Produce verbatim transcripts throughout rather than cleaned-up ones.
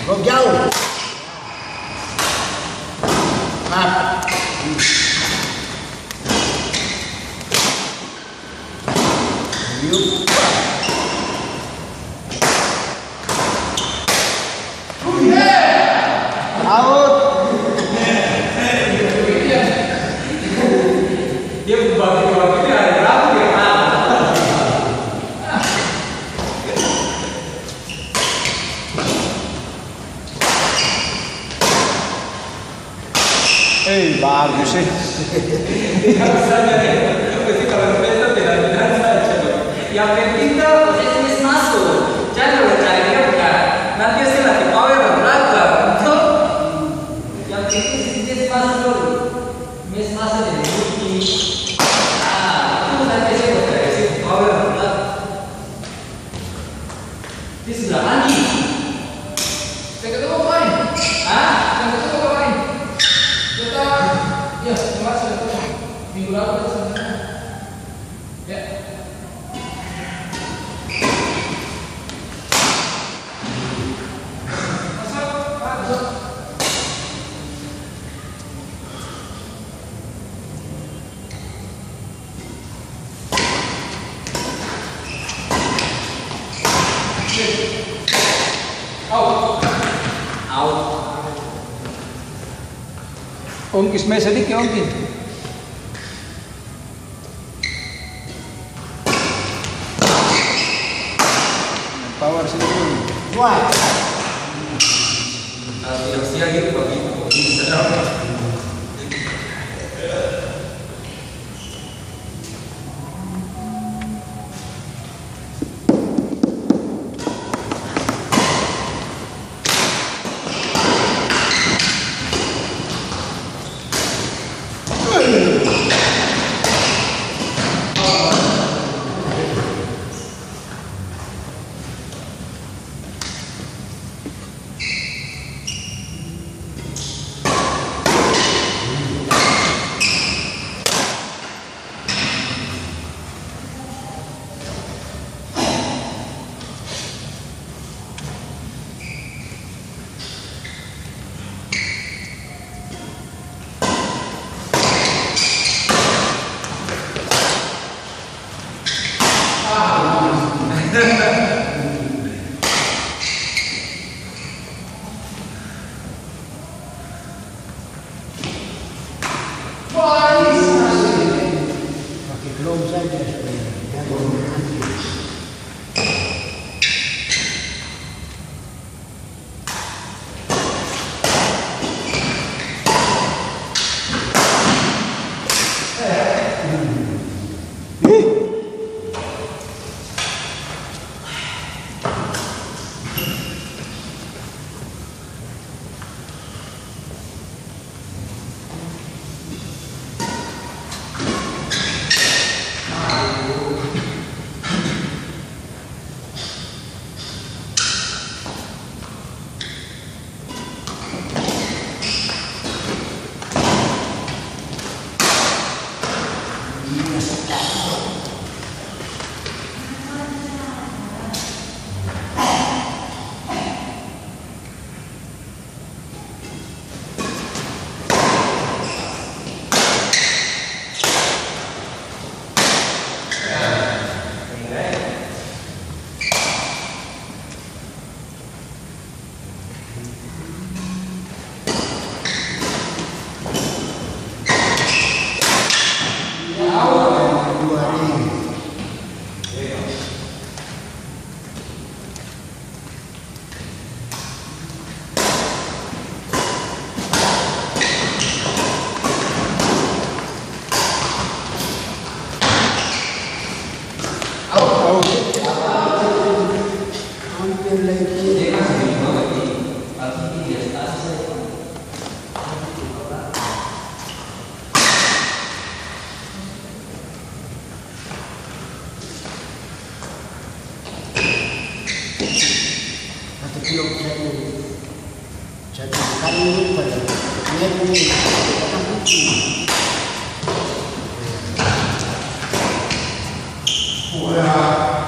Blok jauh. Up. Yuk. Out. Dia bagi waktu hari Rabu dia kalah. Eh, bagus, eh. Yang penting kan proses mis masuk. Jangan dulu cari dia bukan. Nanti sih lagi power dan belajar. Betul? Yang penting si mis masuk dulu. Mis masuk jadi bukti. Ah, itu nanti sih buat dari sini power dan belajar. Di sebelah kanan. Saya ketemu kemarin. Hah? Saya ketemu kemarin. Kita, ya, kemarin saya ketemu. Minggu lalu kita sama. Ya. Masuk, Pak, masuk. Ongkis mai sadiki, ongkis. Power sini dulu. Wah. Kalau siang-siang gitu, pagi, pagi sedap. Pake glove saja supaya jaga. Satu kilo satu, satu kali ini pada niat ini. Wah.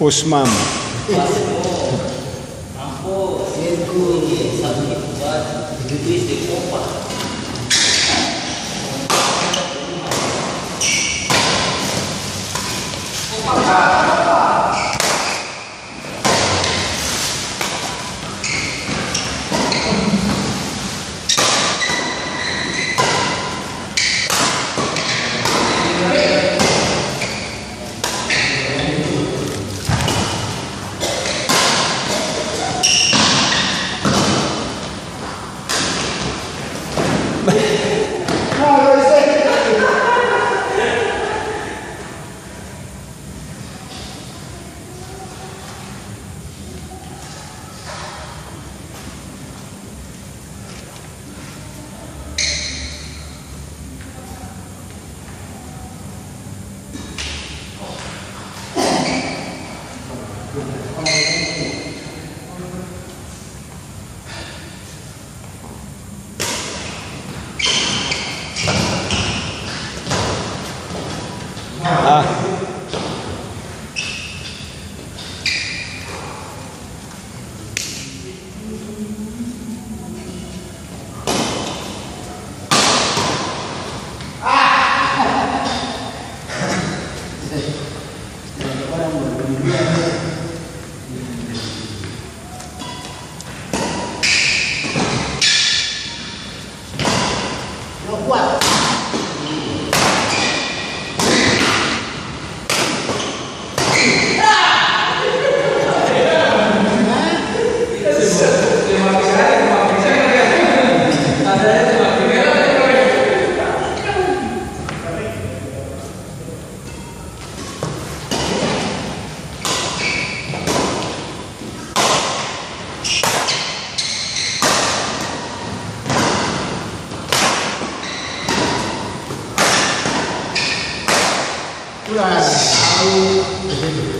Osmam. Ah.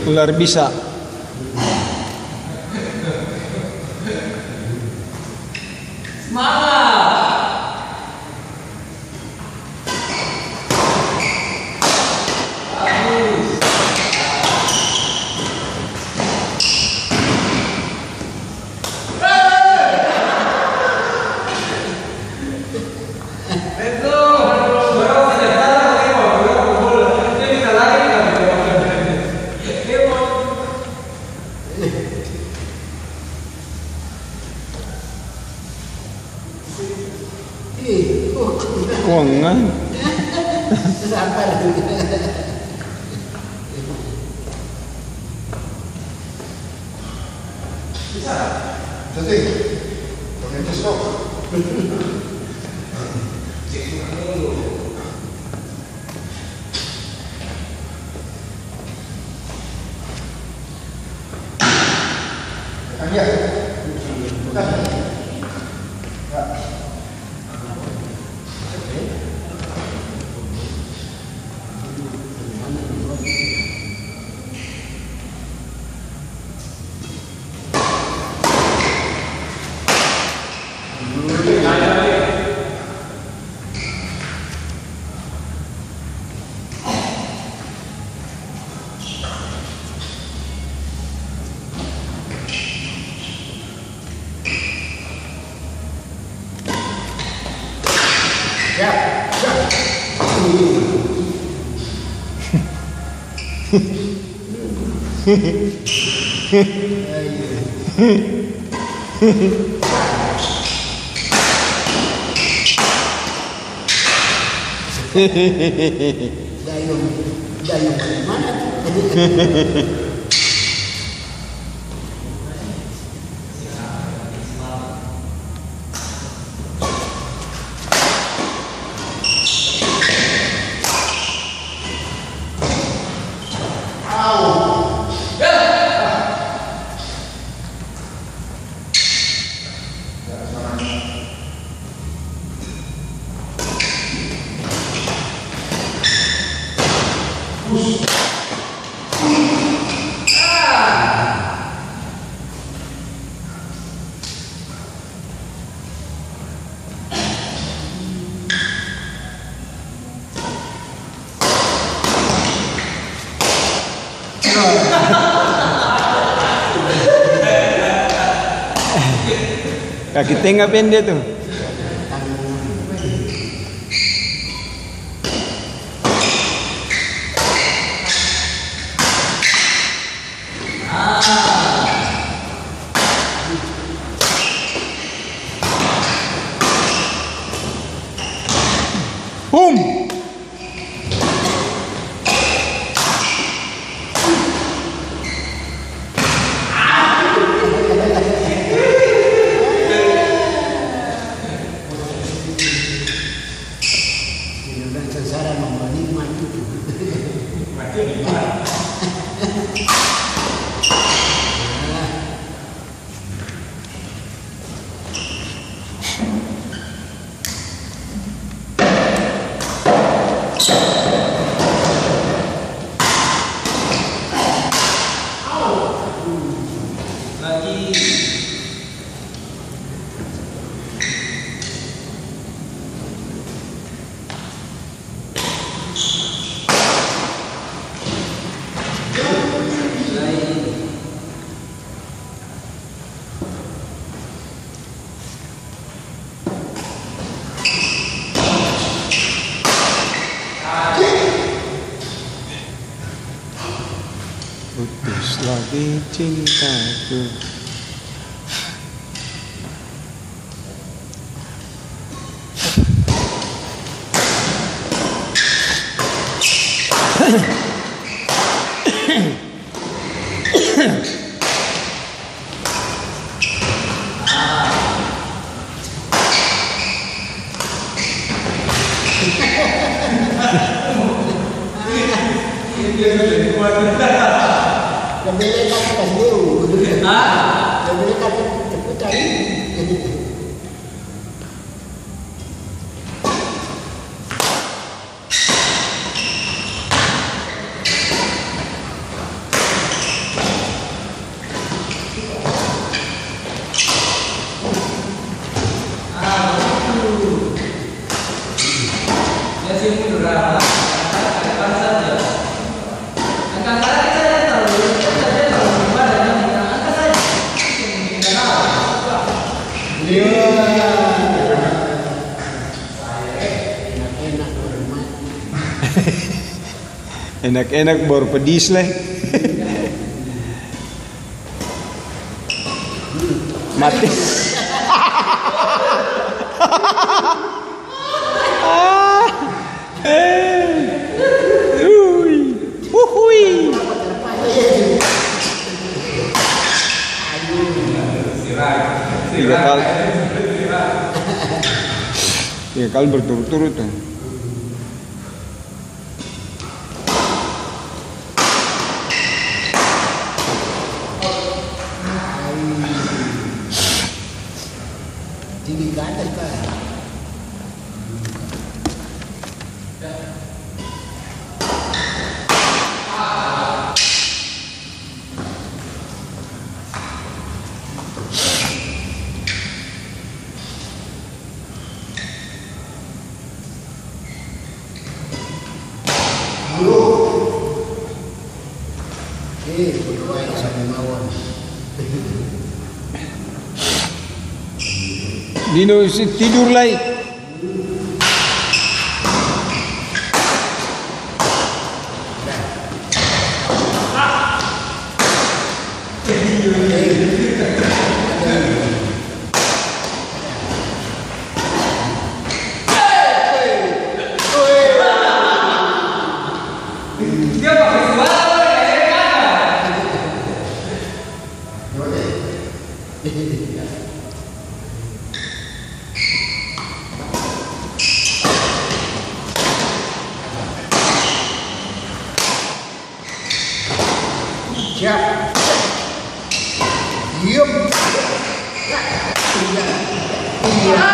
Ular bisa. Semangat! Kuangan. Dayung, dayung dari mana tuh? Kaki tenga pende tu. Hum! Orang sangsara mau nikmat itu. Putus lagi cintaku. Enak-enak baru pedis lai. Mati. Eh. Ui. Uhui. Tiga kali. Tiga kali berturut-turut tuh. Tinggi ka atas ka. Dino si tidur lai. Siap. Diem. Iya. Iya.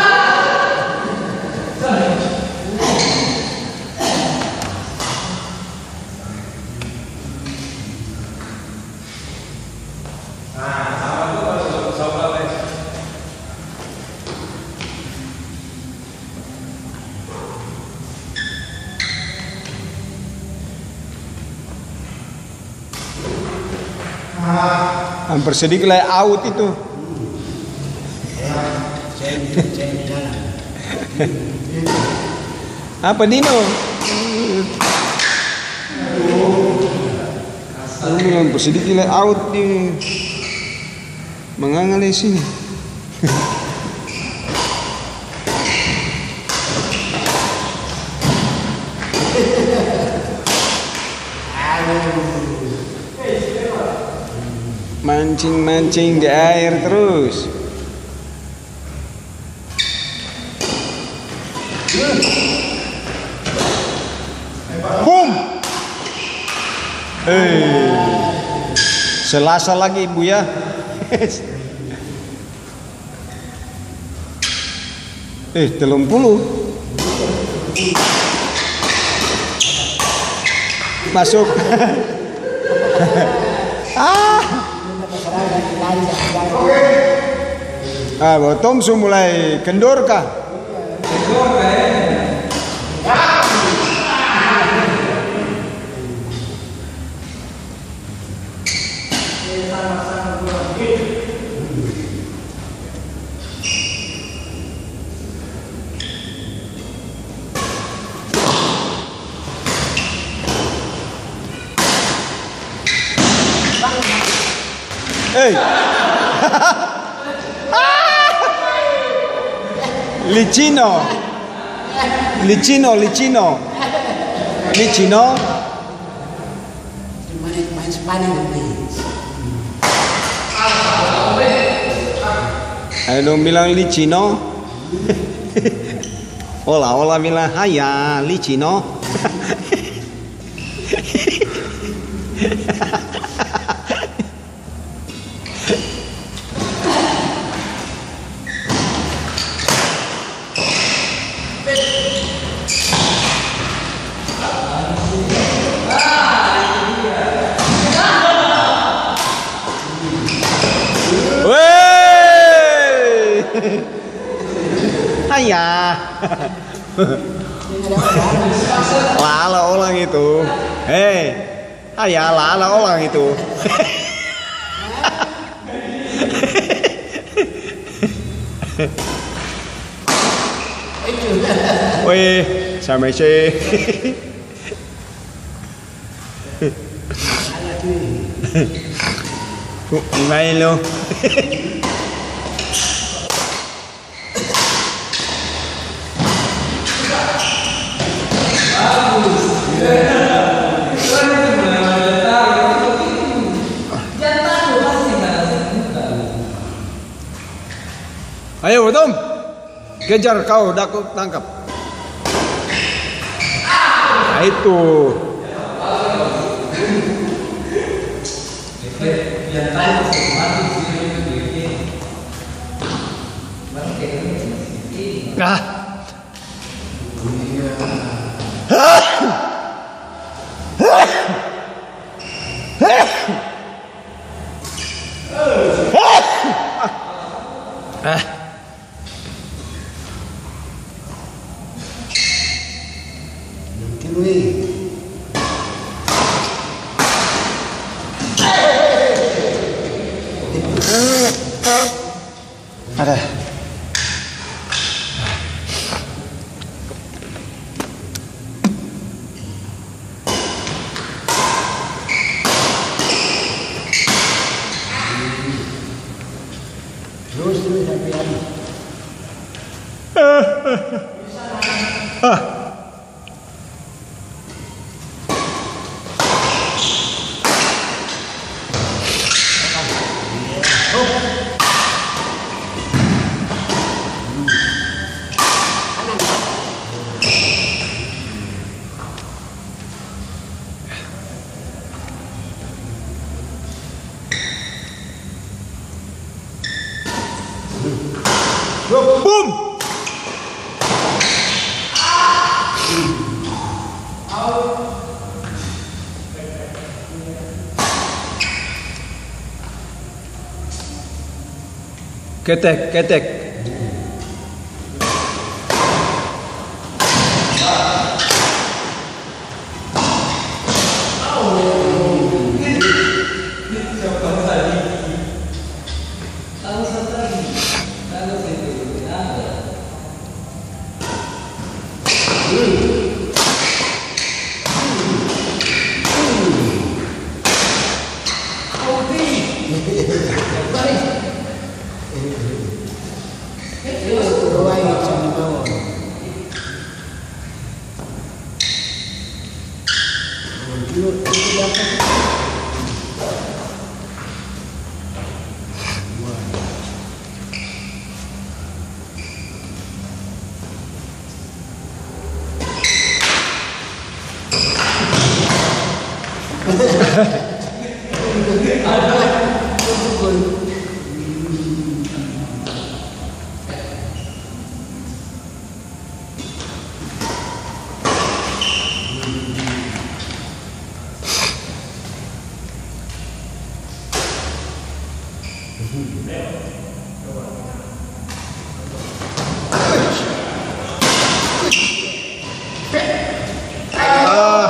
Amper sedikit lai out itu. Apa, Dino? Dong bilang, "Sadiki lai out ni, manganga lai sini." Mancing-mancing di aer trus. Bum! Hei. Selasa lagi, Buya. Eh, telung puluh. Masuk. Ah. Ah, Botong su mulai kendor ka? Hei. Licino. Licino, licino. Licino. Ayo dong bilang licino. Ola-ola bilang, "Haya, licino." Weh! Ayah. Lala orang itu. Hei. Ayah, lala orang itu. Weh, sama ese. Mai lo. Ayo, Tom. Kejar kau, daku tangkap. Nah, itu. Ah. Ah. Ada. Terus, terus sampai habis. Bum! Ketek, ketek. Ah,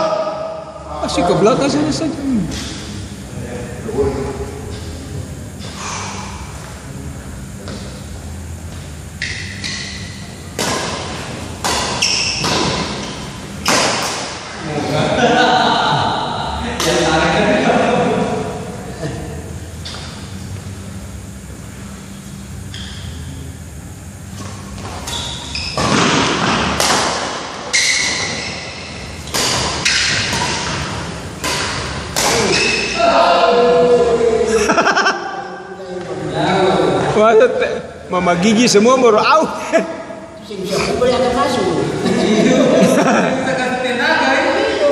kasih ke belakang sana saja. Masa te-, mama gigi semua baru au. Seng bisa pukul yang akan masuk. Iya. Bisa kasih tenaga, ya. Iya.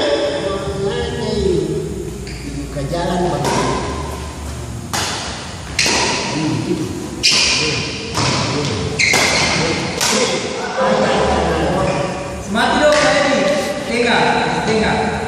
Makanya, iya. Buka jalan, Bang. Hmm, gitu. Mati dong, Pak Edi. Tengah, tengah.